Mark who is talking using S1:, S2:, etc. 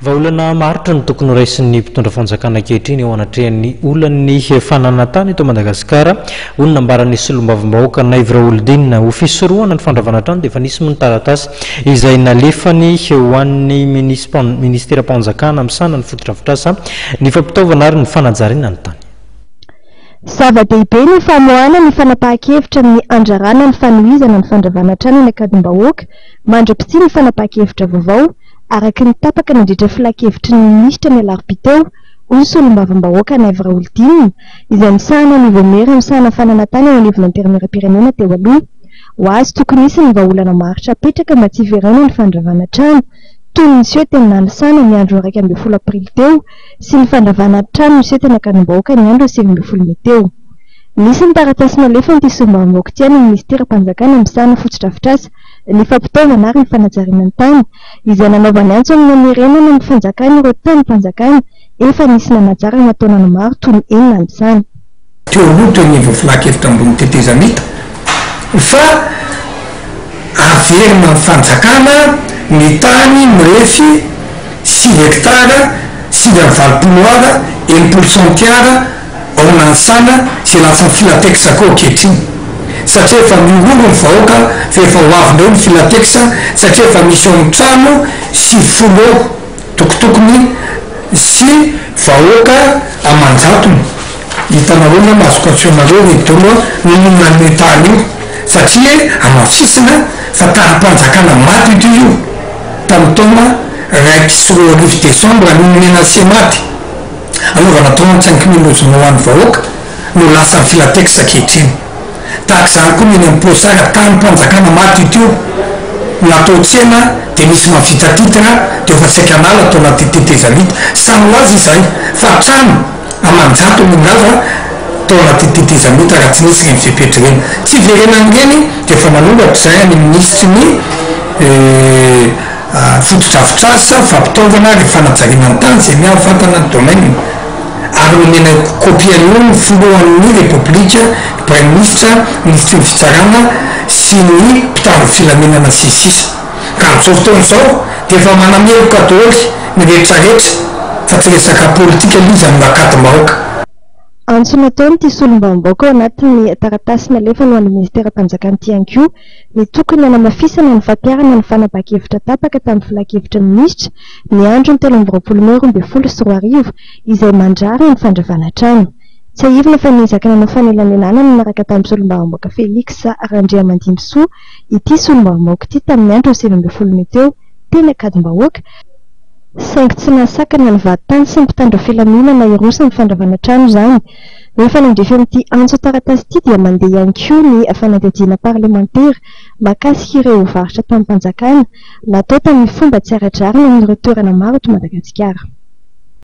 S1: Vahaolana maharitra no tokony horaisin'ny mpitondra fanjakana ankehitriny eo anatrehan'ny olan'ny fananan-tany eto Madagasikara, hoy ny nambaran'ny solombavambahoaka Naivo Raholdina. Ho fisorohana ny fandravana trano dia efa nisy moa ny taratasy izay nalefany ho an'ny minisiteram-panjakana misahana ny fotodrafitrasa, ny fampitaovana ary ny fanajariana ny tany.
S2: Zava-dehibe ny famoahana ny fanapahan-kevitra amin'ny handrarana ny fanohizana ny fandravana trano eny Ankadimbahoaka mandra-pisian'ny fanapahan-kevitra vaovao, araka ny tapaka nandritra ny filankevitry ny minisitra ny alarobia teo, hoy ny solombavambahoaka Naivo Raholdina, izay misahana ny vaomiera misahana fananantany eo anivon'ny Antenimierampirenena teo aloha. Ho azy, tokony hisy ny vahaolana maharitra apetraka mba tsy hiverenan'ny fandravana trano, toy ny niseho teny Nanisana ny andron'ny 11 aprily teo sy ny fandravana trano niseho teny Ankanombahoaka ny andron'ny 19 mey teo. Nisy ny taratasy nalefan'ity solombavambahoaka ity any amin'ny minisiteram-panjakana misahana fotodrafitrasa, ny fampitaovana ary ny fanajariana ny tany, izay nanaovany antso amin'ny hamerenana amin'ny fanjakana ireo tanim-panjakana efa nisy nanajary aman-taonany maro toy ny enina amin'izany.
S3: Teo aloha teo anivon'ny filankevitra ambony tetezamita fa averina amin'ny fanjakana ny tany mirefy sivy hektara 89 ara 60 centiara ao Nanisana izay lasan'ny Filatex koa ankehitriny satria efa mihorohoro ny vahoaka fa efa ho avy indray ny Filatex satria efa misy ao amin'ny trano 90 eo tokotokony sy vahoaka aman-jatony hitanareo angamba azoko antsoinareo ry dolo no nonina an'io tany io satria hamafisina fa tanim-panjakana maty io io tamin'ny taona 2001 décembre no nomena Semady Anaovana 35 mille logements ho an'ny vahoaka no lasan'ny Filatex ankehitriny. Tahaka izany koa ny eny amin'ny Posara, tanim-panjakana maty io teo, natao tsena dia misy mahavita titre dia efa saika hanala tao anaty tetezamita. Samy milaza izahay fa trano aman-jatony no rava tao anaty tetezamita raha tsy nisy ireny fepetra ireny. Tsy hiverenana ireny dia efa nanoratra izahay any amin'ny minisitry ny Fotodrafitrasa, fampitaovana ary fanajariana ny tany izay miaro vatana ny domaine ary nomena kopia an'io ny filohan'ny Repoblika, ny Praiminisitra, minisitry ny fitsarana sy ny mpitandro filaminana sy ny sisa Ka amin'izao fotoana izao dia efa manameloka daholo ny rehetrarehetra fa tsy resaka politika aloha izy amin'ny akadim-bahoaka.
S2: Antso nataon'ity solombavambahoaka ao anatin'ny taratasy nalefany ho an'ny minisiteram-panjakana ity ihany koa ny tokony hanamafisana ny fampiharana ny fanapahan-kevitra tapaka tamin'ny filankevitry ny minisitra ny andron'ny 23 mey 2012 izay mandrara ny fandravana trano. Tsiahivina fa niezaka nanao fanelanelanana niaraka tamin'ny solombavambahoaka Felix Randriamandimbisoa ity solombavambahoaka ity tamin'ny andron'ny 19 mey teo teny Ankadimbahoaka, saingy tsy nahasakana ny vadintany sy ny mpitandro filaminana hiroso amin'ny fandravana trano izany. Mifanandrify amin'ity antso taratasy ity dia mandeha ihany koa ny fanadihadiana parlemantera mahakasika ireo varotra tanim-panjakana natao tamin'ny fomba tsy ara-drariny amin'ireo toerana maro eto Madagasikara.